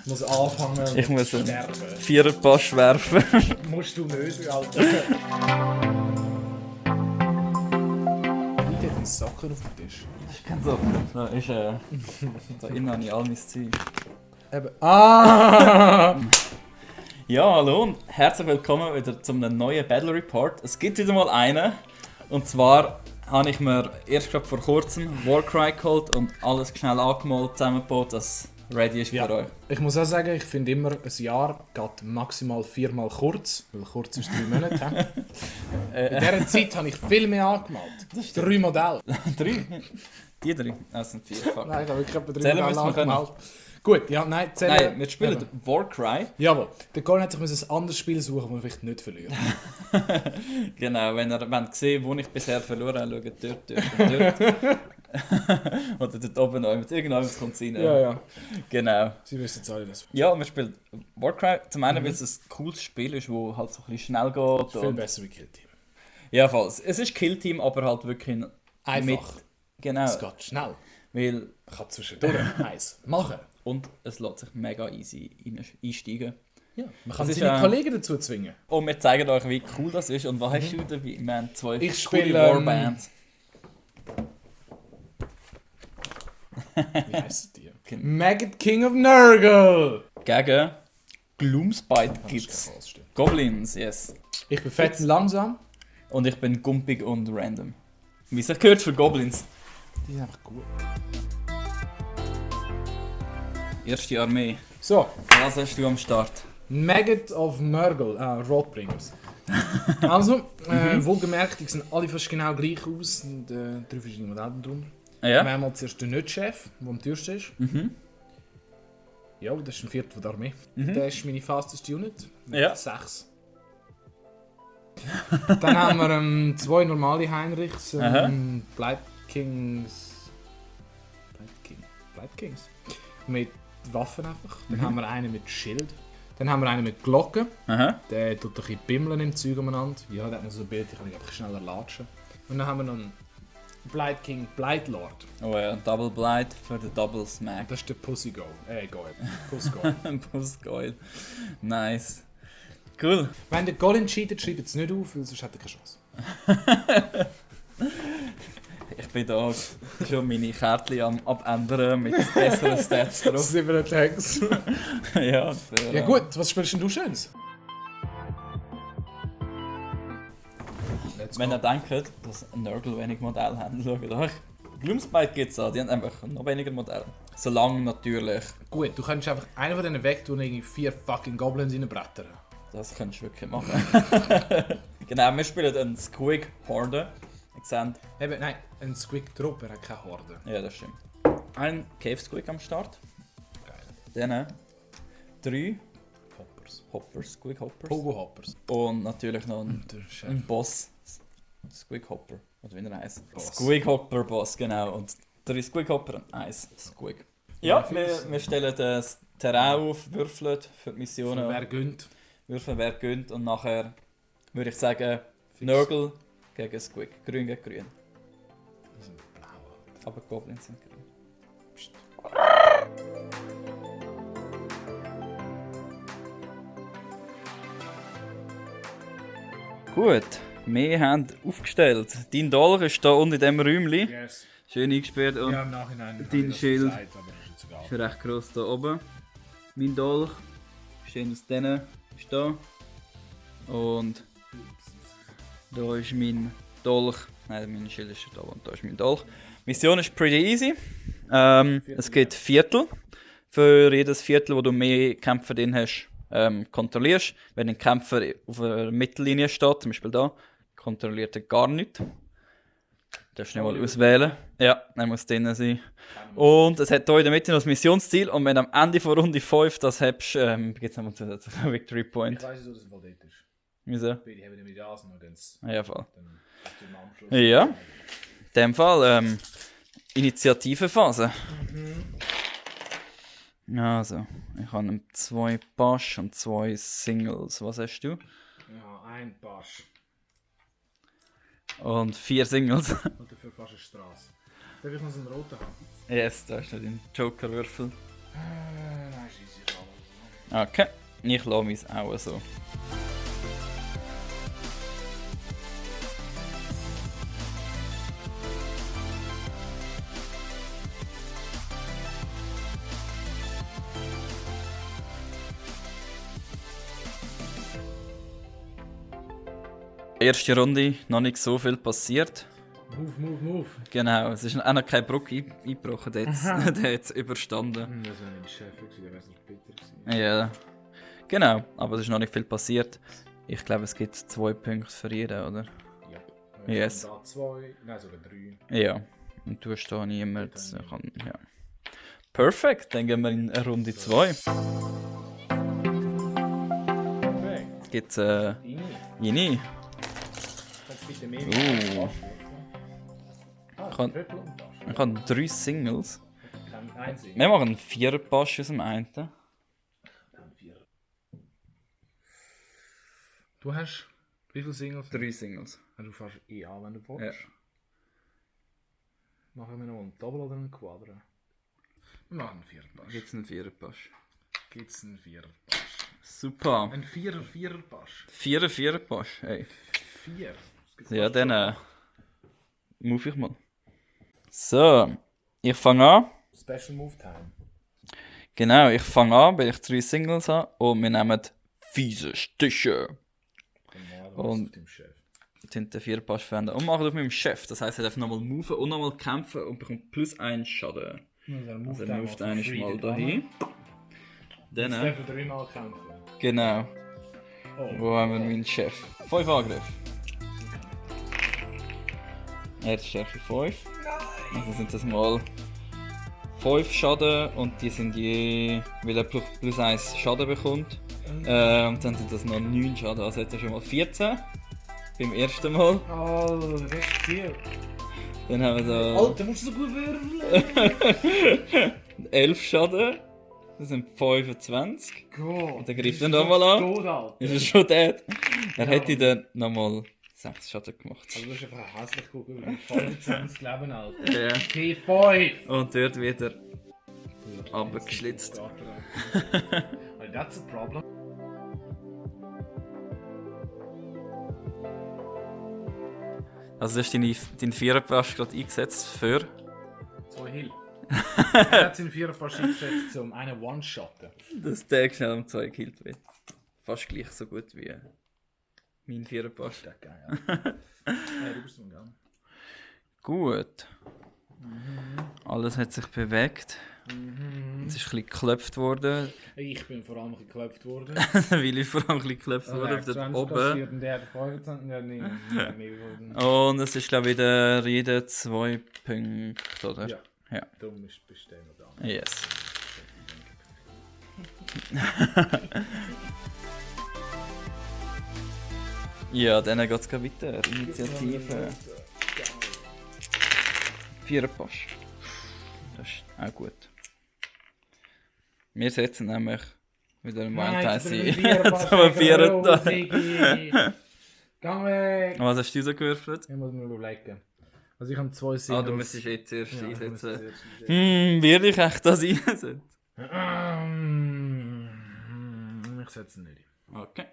Ich muss anfangen. Ich muss einen sterben. Viererpass werfen. Musst du nicht, Alter. Wie hat die Socken auf dem Tisch? Das ist kein Socken. Da ist da innen habe ich all mein Zeug. Eben. Ah! Ja, hallo und herzlich willkommen wieder zu einem neuen Battle Report. Es gibt wieder mal einen. Und zwar habe ich mir erst gerade vor kurzem Warcry geholt und alles schnell angemalt, zusammengebaut, dass es ready ist für euch. Ich muss auch sagen, ich finde immer, ein Jahr geht maximal 4-mal kurz, weil kurz ist 3 Monate. In dieser Zeit habe ich viel mehr angemalt. 3 Modelle. 3? Die 3? Das sind 4. Fuck. Nein, ich habe wirklich etwa 3 Zählen Modelle müssen wir angemalt. Gut, ja, nein, zählen. Nein, wir spielen Warcry. Jawohl. Der Colin hat sich ein anderes Spiel suchen, das wir vielleicht nicht verlieren. Genau, wenn ihr wollt sehen, wo ich bisher verloren habe, schaut dort. Oder dort oben noch, irgendwann kommt es rein. Ja. Genau. Sie wissen jetzt alle, das Ja, wir spielen Warcry. Zum einen, weil es ein cooles Spiel ist, das halt so ein bisschen schnell geht. ist viel besser wie Kill Team. Ja, falls. Es ist Killteam, aber halt wirklich Einfach. Genau. Es geht schnell. Weil, Man kann zwischendurch eins machen. und es lässt sich mega easy einsteigen. Ja, man kann Das ist, seine Kollegen dazu zwingen. Und wir zeigen euch, wie cool das ist. Und was hast du dabei? Wir haben zwei Ich coole spiele, Warbands. Wie heisst die? Maggot King of Nurgle! Gegen Gloomspite gibt's Goblins, yes. Ich bin fett und langsam. Und ich bin gumpig und random. Wie sich gehört für Goblins. Die sind einfach gut. Erste Armee. So, Was hast du am Start? Maggot of Nurgle, Roadbringers. Also, wohlgemerkt, die sehen alle fast genau gleich aus. Und 3 verschiedene Modelle drunter. Wir Ja? haben mal zuerst den Nicht-Chef, der am teuersten ist. Ja, das ist ein Viertel von der Armee. Der ist meine fastest Unit. Mit Ja. 6. Dann haben wir 2 normale Heinrichs. Aha. Blight Kings. Mit Waffen einfach. Dann haben wir einen mit Schild. Dann haben wir einen mit Glocken. Aha. Der tut ein bisschen bimmeln im Zeug umeinander. Ja, der hat noch so ein Bild, ich kann ihn einfach schneller latschen. Und dann haben wir noch einen Blight King, Blight Lord. Oh ja, Double Blight für den Double Smack. Das ist der Pussy Go. Goil. Pussy Goil. Postgoil. Nice. Cool. Wenn der Golem cheatet, schreibt es nicht auf, weil sonst hat er keine Chance. Ich bin da schon meine Kärtchen am abändern mit besseren Stats drauf. 7 Attacks. Ja, Ja gut, was spielst denn du Schönes? Wenn ihr denkt, dass Nurgle wenig Modelle haben, schaut euch. Gloomspite gibt es an, die haben einfach noch weniger Modelle. Solange natürlich. Gut, du könntest einfach einen von denen weg tun und irgendwie 4 fucking Goblins reinbrettern. Das könntest du wirklich machen. Genau, wir spielen einen Squig Horde. Ihr seht, Eben, nein, ein Squig-Trupp, er hat keine Horde. ja, das stimmt. Ein Cave Squig am Start. Geil. Dann 3 Hoppers. Hoppers, Squig Hoppers. Pogo Hoppers. Und natürlich noch Der Chef. ein Boss. Squig Hopper. Oder wie er heisst. Boss. Squig Hopper Boss, genau. Und 3 Squig Hopper und 1 Squig. Ja, wir stellen das Terrain auf, würfeln für die Missionen. Wer gönnt? Würfeln, wer gönnt. Und nachher würde ich sagen, Fix. Nurgle gegen Squig. Grün gegen grün. Die sind blau. Aber Goblins sind grün. Psst. Gut, wir haben aufgestellt. Dein Dolch ist hier unten in diesem Räumchen. Yes. Schön eingesperrt und Ja, im Nachhinein. Dein habe ich das Schild. gesagt, aber das ist jetzt egal. ist recht gross hier oben. Mein Dolch besteht aus denen, ist da. Und da ist mein Dolch. Nein, mein Schild ist da und da ist mein Dolch. Die Mission ist pretty easy. Es gibt Viertel. Für jedes Viertel, wo du mehr Kämpfer drin hast, kontrollierst. Wenn ein Kämpfer auf einer Mittellinie steht, zum Beispiel da, kontrolliert er gar nichts. Darfst du nicht mal auswählen. Ja, er muss drin sein. Und es hat hier in der Mitte noch das Missionsziel. Und wenn du am Ende von Runde 5 das hast, gibt es nochmal zusätzlichen Victory Point. Ich weiss, wieso das wohl dort ist. Wieso? Weil die haben nämlich das und dann Ja, voll. im Anschluss. Ja. In dem Fall, Initiativenphase. Also, ich habe 2 Pasch und 2 Singles. Was hast du? Ja, ein Pasch. Und 4 Singles. Und dafür fast eine Straße. Darf ich noch so einen roten haben? Yes, da ist noch dein Joker-Würfel. Nein, scheiße, ich habe. Okay, ich lasse mich auch so. Erste Runde, noch nicht so viel passiert. Move. Genau, es ist auch noch keine Brücke eingebrochen, der hat es überstanden. Das war mein Chef, der wäre so bitter gewesen. Ja, genau, aber es ist noch nicht viel passiert. Ich glaube, es gibt 2 Punkte für jeden, oder? Ja. Yes. Da 2, nein sogar 3. Ja, und du hast da niemand. Ja. Perfekt, dann gehen wir in Runde 2. Jetzt gibt es Ini. Kannst du bitte mehr Ich habe 3 Singles. Ein Sing. Wir machen 4 Pass aus dem einen. Du hast wie viele Singles? 3 Singles. Du fährst an, wenn du willst. Ja. Machen wir noch einen Double oder einen Quadra? Wir machen einen Viererpasch. Gibt es einen 4er Pass? Gibt's einen Viererpasch? Super. Ein Viererpasch? 4er Pass, hey. 4? Ja, dann move ich mal. So, ich fange an. Special Move Time. Genau, ich fange an, weil ich 3 Singles habe und wir nehmen fiese Stiche. Und auf dem Chef. den 4er Pass verwenden und machen auf meinem Chef. Das heisst, er darf nochmal moven und nochmal kämpfen und bekommt plus 1 Schaden. Also er moved einmal mal dahin. Dann, Jetzt dürfen wir 3-mal kämpfen. genau. Oh. Wo haben wir meinen Chef? 5 Angriff. Er ist Stärke 5. Also sind das mal 5 Schaden und die sind je, weil er plus 1 Schaden bekommt. Und dann sind das noch 9 Schaden, also jetzt schon mal 14 beim ersten Mal. Oh, recht viel. Dann haben wir da Alter, musst du so gut würfeln? 11 Schaden. Das sind 25. Gott. Und dann greift er nochmal an. Tot, Alter. Ist er schon dead? Er hätte dann nochmal 6 Schaden gemacht. Also du hast einfach hässlich geguckt, wie 25 Leben alt. Ja. T5! Und dort wieder runtergeschlitzt. Well, that's a problem. Also du hast deinen Viererpass gerade eingesetzt für... 2 Hill. Er hat seinen Viererpasch eingesetzt, um einen One-Shotten. Dass der schnell um 2 gekillt wird. Fast gleich so gut wie mein Viererpass. Das ist geil, ja. Ja, du bist so gern. Gut. Alles hat sich bewegt. Es ist ein bisschen geklopft worden. Ich bin vor allem ein bisschen geklopft worden. Weil ich vor allem ein bisschen geklopft wurde auf dort oben. Und der hat 25, der hat nicht geworden. Und es ist glaube ich der jeder 2 Punkte, oder? Ja. Ja. Darum ist bestehen wir da. Yes. Ja, dann geht es weiter. Initiative. 4 Pass. Das ist auch gut. Wir setzen nämlich wieder einen Wildtime zum 4. Tag. Gang weg! Was hast du so gewürfelt? Ich muss mir überlegen. Also ich habe 2 Singles. Du müsstest jetzt erst einsetzen. einsetzen. Würde ich echt das einsetzen? Ich setze ihn nicht. Okay.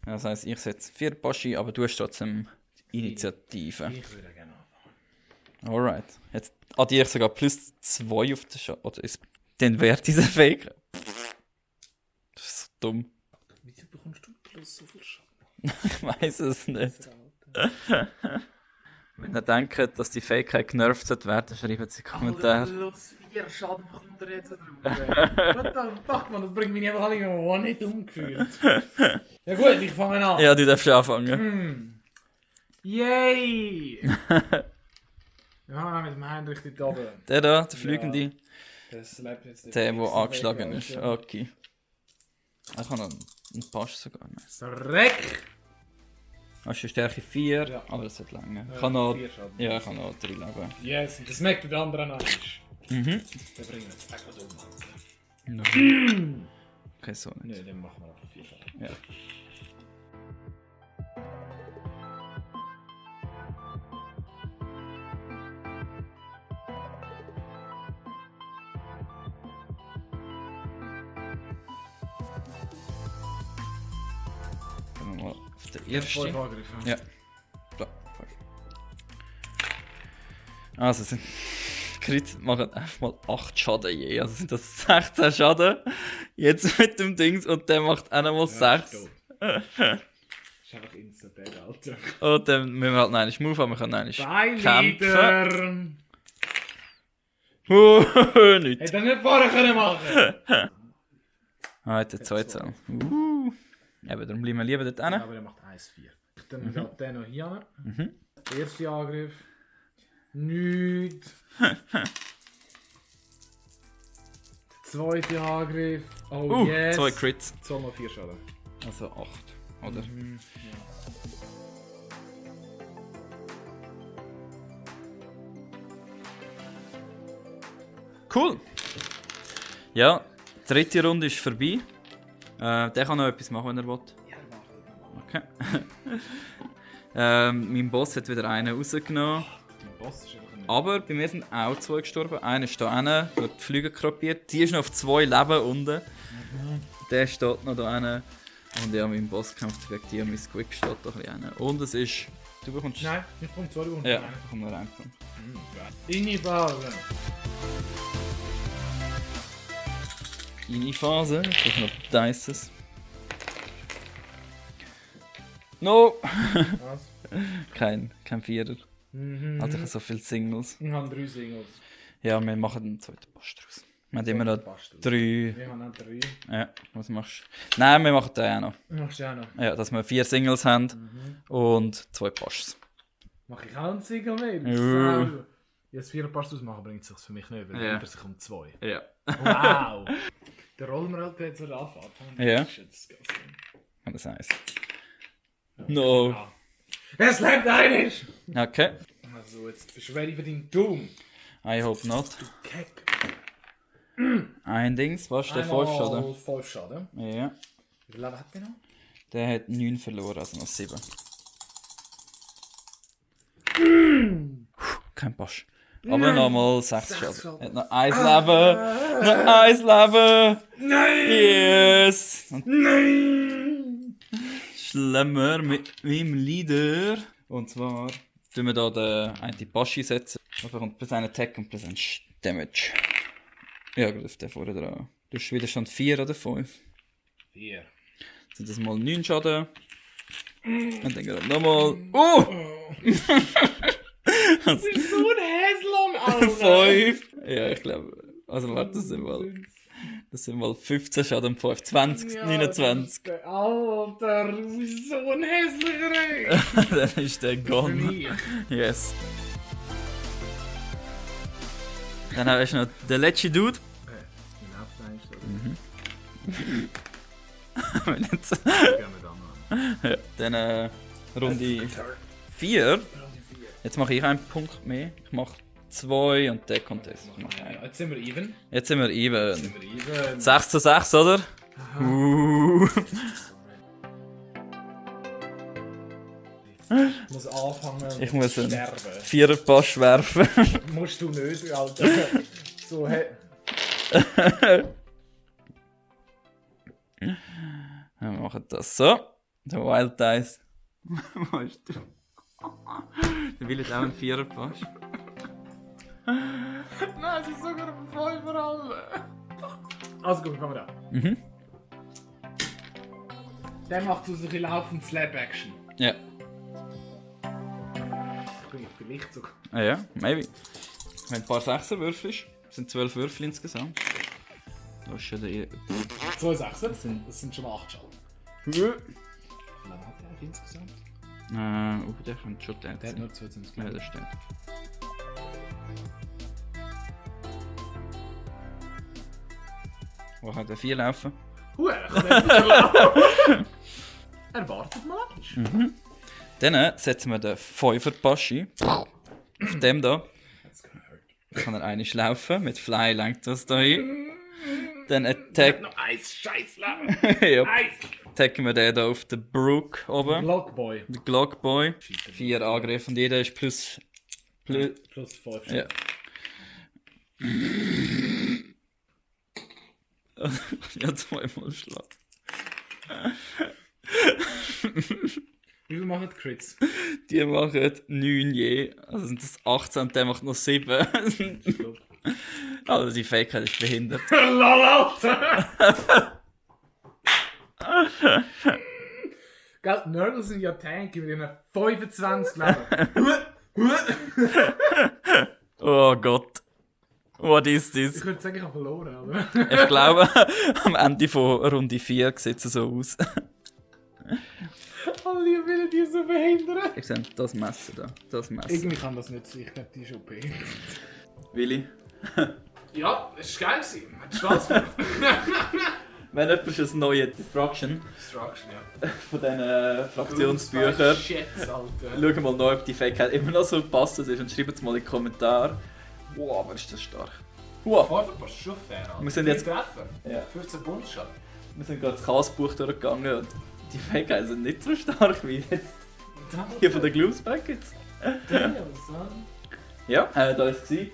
Das heisst, ich setze 4 Paschi, aber du hast trotzdem die Initiative. Ich würde gerne anfangen. Alright. Jetzt addiere ich sogar plus 2 auf den Schaden. Oder ist den Wert dieser Fähigkeit? Das ist so dumm. Wieso bekommst du plus so viel Schaden? Ich weiß es nicht. Wenn ihr denkt, dass die Fähigkeit genervt wird, schreibt sie in die Kommentare. Plus 4 Schaden bekommt er jetzt drüber. What the fuck, man, das bringt mich einfach alle One nicht umgefühlt. Ja gut, ich fange an. Ja, du darfst anfangen. Yay! Wir haben mit dem Heinrich dort oben. Der da, der Fliegende. Das lebt jetzt nicht. Der angeschlagen ist. Okay. Ich habe noch einen Pass sogar. Nice. Dreck! Hast du Stärke 4, Ja. aber das wird länger. Ich kann noch, 4 Schaden. ja, ich kann noch 3 Leben. Yes, das merkt der andere noch. Mhm. Wir bringen jetzt einfach um. Okay, so nicht. Nein, dann machen wir einfach 4 Schaden. Ja. Der erste. 5 Angriffe. Ja. Da, 5. Also sind Crits machen einfach mal 8 Schaden je. Also sind das 16 Schaden. Jetzt mit dem Dings und der macht auch nochmal 6. Ist einfach instant dead, Alter. Und dann müssen wir halt noch einen Move haben, wir können einen kämpfen. Nicht. Hätte er nicht vorher können machen. Ah, jetzt der zweite Zahl. Eben, darum bleiben wir lieber dort hin. Aber er macht 1-4. Dann geht der noch hier. Der erste Angriff. Nichts. Der zweite Angriff. Oh yes. 2 Crits. 2 mal 4 Schaden. Also 8, oder? Cool. Ja, die dritte Runde ist vorbei. Der kann noch etwas machen, wenn er will. Ja, Okay. Mein Boss hat wieder einen rausgenommen. mein Boss ist einfach ein... Aber bei mir sind auch 2 gestorben. Einer ist da hinten, der die Flügel krepiert. Die ist noch auf 2 Leben unten. Der steht noch da hinten. Und ja, mein Boss kämpft wegen dir. Mein Squig steht da ein bisschen hinten. Und es ist... Du bekommst... Nein, ich komme 2 Runden. Ja, ich bekomme noch einen Punkt. In die Phase. In die Phase. Ich brauche noch Dices. No! Was? Kein Vierer. Also ich habe so viele Singles. Ich habe 3 Singles. Ja, wir machen einen zweiten Pass draus. Wir haben immer noch Passt aus. 3. Wir haben auch 3. Ja, was machst du? Nein, wir machen den auch noch. Machst du auch noch? Ja, dass wir 4 Singles haben und 2 Passes. Mach ich auch einen Single mit? Ja. Jetzt 4 Pass ausmachen bringt es sich für mich nicht, weil Ja. ja. sich um 2. Ja. Wow! Der rollen wir halt jetzt wieder anfangen. Ja. Das ist jetzt disgusting. Und das heisst. No. Ah. Es lebt einig! Okay. Also, jetzt bist du ready für deinen Doom. I hope not. Keck. Ein Dings, was ist der 5 Schaden? 5 Schaden. Ja. Wie viel Leben hat der noch? Der hat 9 verloren, also noch 7. Kein Pass. Aber nochmal 6 Schaden. Schaden. Er hat noch 1 Leben. Noch 1 Leben. Nein! Yes. Und Nein! schlimmer mit meinem Leader. Und zwar tun wir hier den einen Paschi setzen. Er bekommt plus einen Attack und plus einen Damage. Ja, gut, auf den vorne dran. Du hast Widerstand 4 oder 5. 4. Sind das mal 9 Schaden. Und dann gerade nochmal. Oh! Das ist so ein Häslung, Alter! 5! Ja, ich glaube. Also warte, das sind mal 15 Schaden und 5. 20, Ja, 29. Alter, du bist so ein hässlicher, ey! Dann ist der Für gone. mich. Yes. Dann hast du noch den letzten Dude. Wenn jetzt- Ja, dann Runde 4. Jetzt mache ich einen Punkt mehr. Ich mache 2 und der Contest. Ich mache einen. Jetzt sind wir even. Jetzt sind wir even. Sind wir even. 6 zu 6, oder? Ich muss anfangen Ich muss einen sterben. 4er Pass werfen. Musst du nicht, Alter. So, hey. Wir machen das so. Der Wild Dice. Wo ist du? Der will jetzt auch einen 4er Pass. Nein, es ist sogar ein 5 vor allem. Also gut, fangen wir an. Mhm. Der macht so ein laufend Slap-Action. Ja. Ich bin vielleicht sogar... Ah ja, maybe. Wenn du ein paar 6er würfelst, sind 12 Würfel insgesamt. Da ist schon der... 2 Sechser, das sind schon mal 8 Schaden. Wie viel Leben hat der eigentlich insgesamt? Der könnte schon der Der hat sein. nur 22 Ja, Leben. das stimmt. Wo hat der 4 laufen? Er kann nicht schon laufen. Er wartet mal an. Dann setzen wir den 5er Paschi. Auf dem da. That's gonna hurt. Kann er eigentlich laufen. Mit Fly lenkt das da hin. Dann Er hat attack noch ein scheiß Leben. ja, Eins. attacken wir den da auf den Brook oben. Lockboy. Der Glockboy. 4 Angriffe und jeder ist plus. Plus 5 Ja. Ja, 2-mal Schlag. Wie viel machen die Crits? Die machen 9 je. Also sind das 18 und der macht noch 7. Also die Fähigkeit ist behindert. Lol, Gell, Nörgel sind ja Tanky mit ihren 25 Leben. Oh Gott. What is this? Ich würde sagen, ich habe verloren, aber... Ich glaube, am Ende von Runde 4 sieht es so aus. Alle wollen die so behindern. Ich sehe das Messer da. Das Messer. Irgendwie kann das nicht sein, ich glaube, die ist schon behindert. Willi? Ja, es war geil. Hat Spaß gemacht. Wenn jemand ein neues Destruction Destruction, ja. von diesen Fraktionsbüchern, Shit, Alter. schauen mal noch, ob die Fähigkeit immer noch so passend ist und schreibt es mal in die Kommentare. Wow, aber ist das stark. Wow. Vorher war schon fair, Alter. Wir sind jetzt- Treffer. Ja. 15 Bundesschat. Wir sind gerade das Chaosbuch durchgegangen und die Fähigkeiten sind nicht so stark wie jetzt hier von den Gloomspec jetzt. Ja, da war es. Ich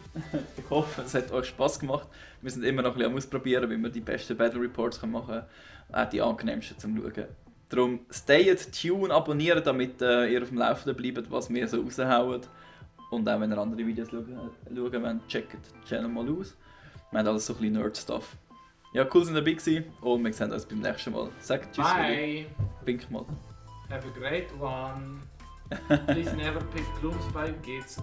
hoffe, es hat euch Spass gemacht. Wir sind immer noch ein bisschen am Ausprobieren, wie wir die besten Battle Reports machen können. Auch die angenehmsten zum Schauen. Darum stayet tuned, abonnieren, damit ihr auf dem Laufenden bleibt, was wir so raushauen. Und auch wenn ihr andere Videos schauen wollt, checkt den Channel mal aus. Wir haben alles so ein bisschen Nerd-Stuff. Ja, cool, sind ihr dabei gewesen und wir sehen uns beim nächsten Mal. Sagt tschüss, Willi. Bye. Wink mal. Have a great one. Please never pick Gloomspike. Geht's.